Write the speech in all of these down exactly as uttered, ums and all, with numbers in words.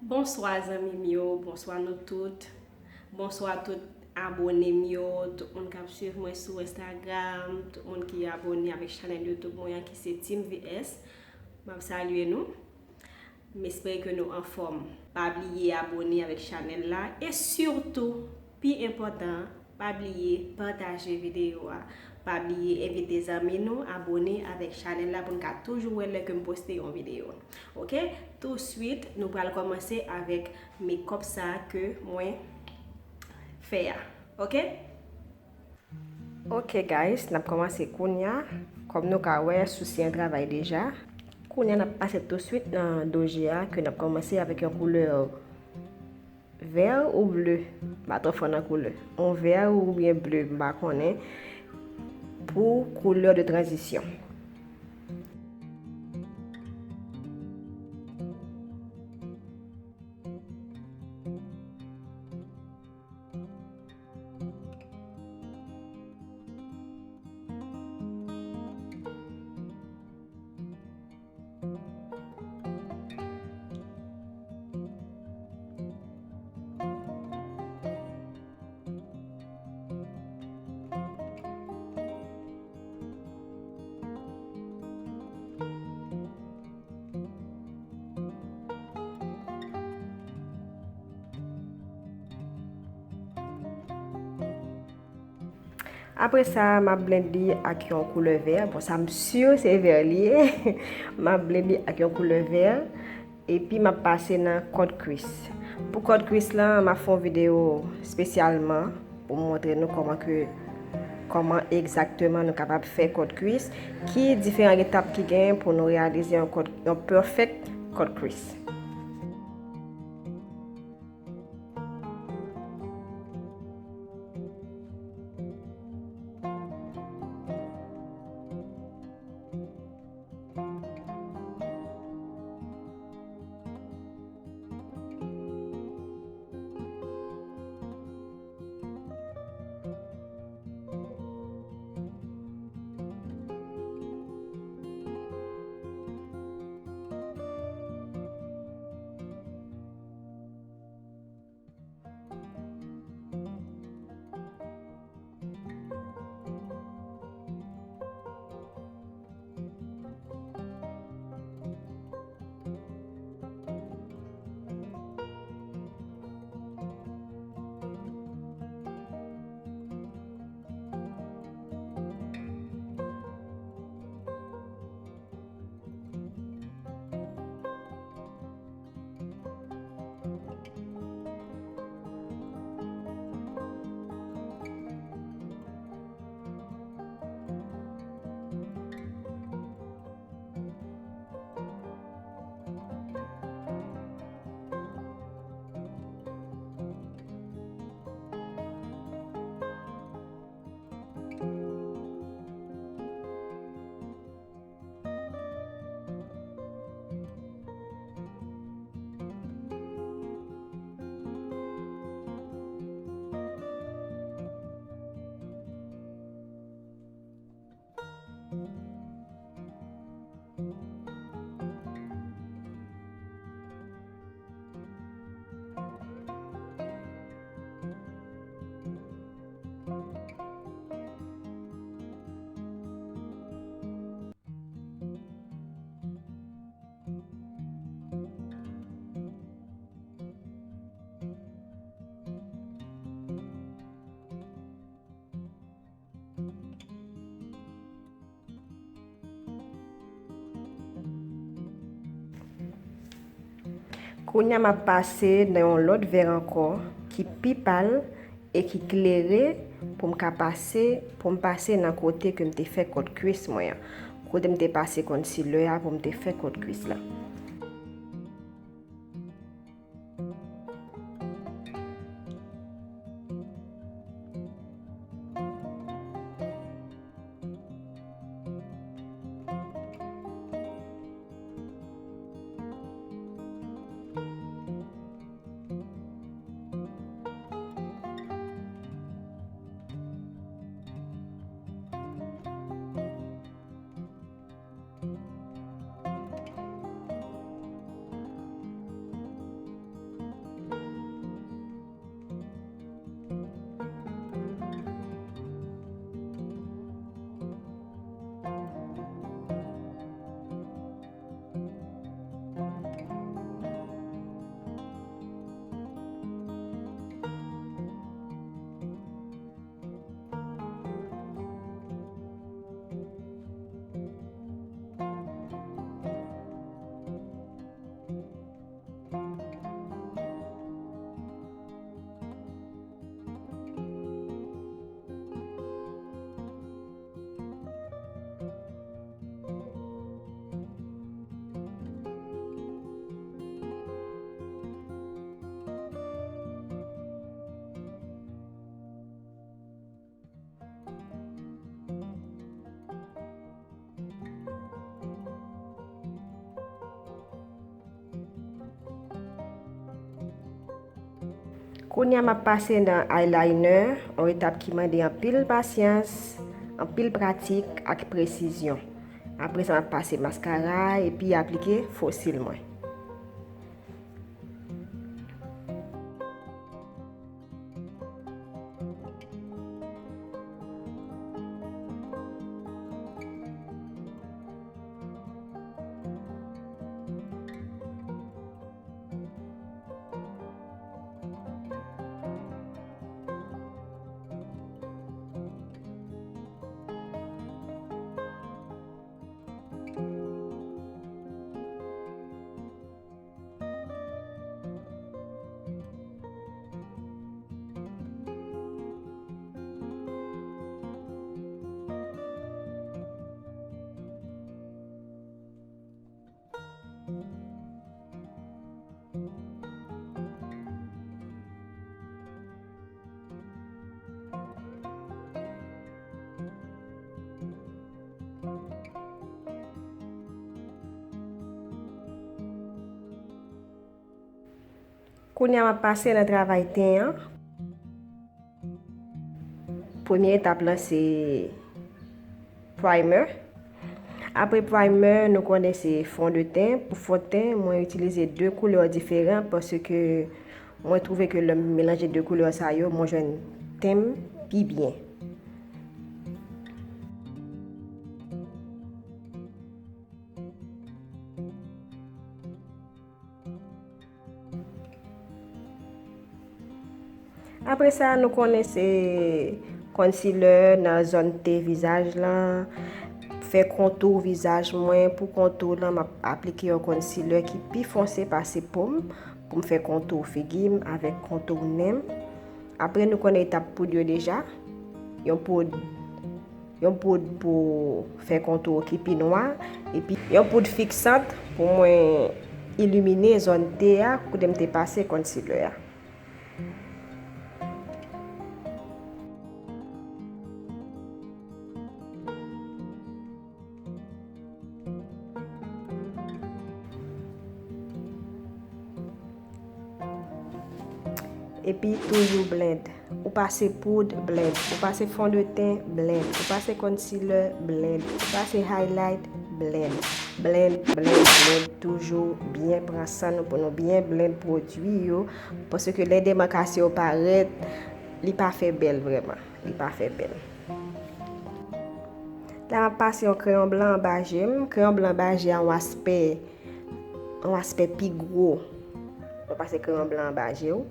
Bonswa zanmi m yo, bonswa nou tout. Bonswa tout abone m yo, tout moun k ap swiv mwen sou Instagram, tout moun ki abone avèk chanèl YouTube mwen an ki se Team V S. M ap salye nou. M espere ke nou anfòm. Pa bliye abone avèk chanèl la e sitou, pi enpòtan an, pa bliye pataje videyo a. Pa bliye envite zanmi nou abone avèk chanèl la pou n ka toujou wè lè ke m poste yon videyo. Oke? Touswit, nou pral kòmanse avèk makeup sa ke mwen fè a. Oke? Ok guys, n ap kòmanse kounya. Kòm nou ka wè, sousi an travay deja. Kounya n ap pase touswit nan doji a ke n ap kòmanse avèk yon koulè vè ou ble. M pa twò fò nan koulè. Yon vè oubyen ble, m pa konnen. Pou koulè de tranzisyon. Apre sa, m ap blend li ak yon koulè vè. Bon, sa m si se vè li ye. M ap blend li ak yon koulè vè. Epi m ap pase nan cut crease. Pou cut crease lan, m ap fè yon videyo espesyalman pou m montre nou kòman ke, kòman egzakteman nou kapab fè cut crease, ki diferan etap ki genyen pou nou reyalize yon cut, yon perfect cut crease. Kounye a m ap pase nan yon lòt vè ankò ki pi pal e ki klere pou m ka pase, pou m pase nan kote ke m te fè cut crease mwen an. Kote m te pase concealer a pou m te fè cut crease la. Kounye a m ap pase nan eyeliner, yon etap ki mande anpil pasyans, anpil pratik ak presizyon. Apre sa, m ap pase maskara epi aplike fo sil mwen. Kounye a m ap pase nan travay ten an. Premye etap lan se primer. Apre primer, nou konnen se fon de ten. Pou fon de ten, mwen itilize de koulè diferan paske mwen twouve ke lè m melanje de koulè sa yo, mwen jwenn ten m pi byen. Apre sa, nou konnen se concealer nan zòn T vizaj lan. Fè kontou vizaj mwen. Pou kontou lan, m ap aplike yon concealer ki pi fonse pase po m pou m fè kontou figi m avèk kontou nen m. Apre, nou konnen etap poud yo deja. Yon poud yon poud pou fè kontou ki pi nwa, epi yon poud fiksant pou mwen ilimine zòn T a kote m te pase concealer a. Epi toujou blend. Ou pase poud, blend. Ou pase fon de ten, blend. Ou pase concealer, blend. Ou pase highlight, blend. Blend, blend, blend. Toujou byen pran san nou pou nou byen blend pwodui yo. Paske lè demakasyon yo parèt, li pa fè bèl vrèman. Li pa fè bèl. La, m ap pase yon kreyon blan anba je m. Kreyon blan anba je a yon aspè yon aspè pi gwo. Mwen pase kreyon blan anba je w.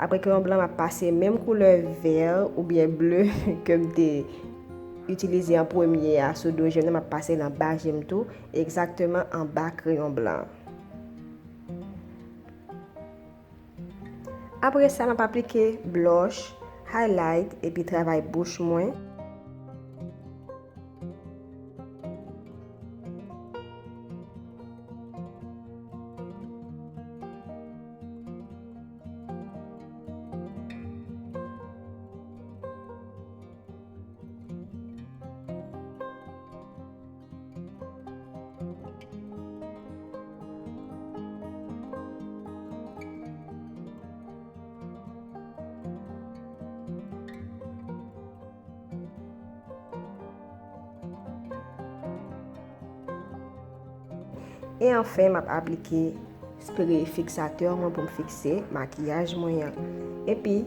Apre kreyon blan, m ap pase menm koulè vè oubyen ble ke m te itilize an premye a sou do je m nan, m ap pase l anba je m tou, egzakteman anba kreyon blan. Apre sa, m ap aplike blush, highlight, epi travay bouch mwen. E anfen, m ap aplike spre fiksatè mwen pou m fikse makiyaj mwen an. Epi,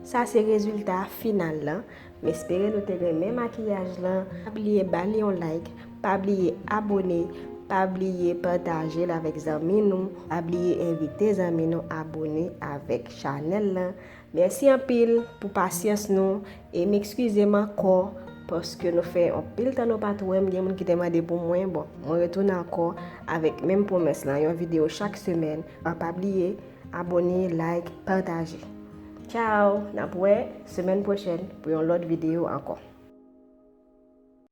sa se rezilta final lan. M espere nou te renmen makiyaj lan. Pa bliye ba li yon like, pa bliye abone, pa bliye pataje l avèk zanmi nou, pa bliye envite zanmi nou abone avèk chanèl lan. Mèsi anpil pou pasyans nou e m ekskize m ankò paske nou fè anpil tan nou pa t wè m. Gen moun ki te mande pou mwen. Bon, mwen retounen ankò avèk menm pwomès lan, yon videyo chak semèn. Pa bliye abone, like, pataje. Tchao! N ap wè semèn pwochèn pou yon lòt videyo ankò.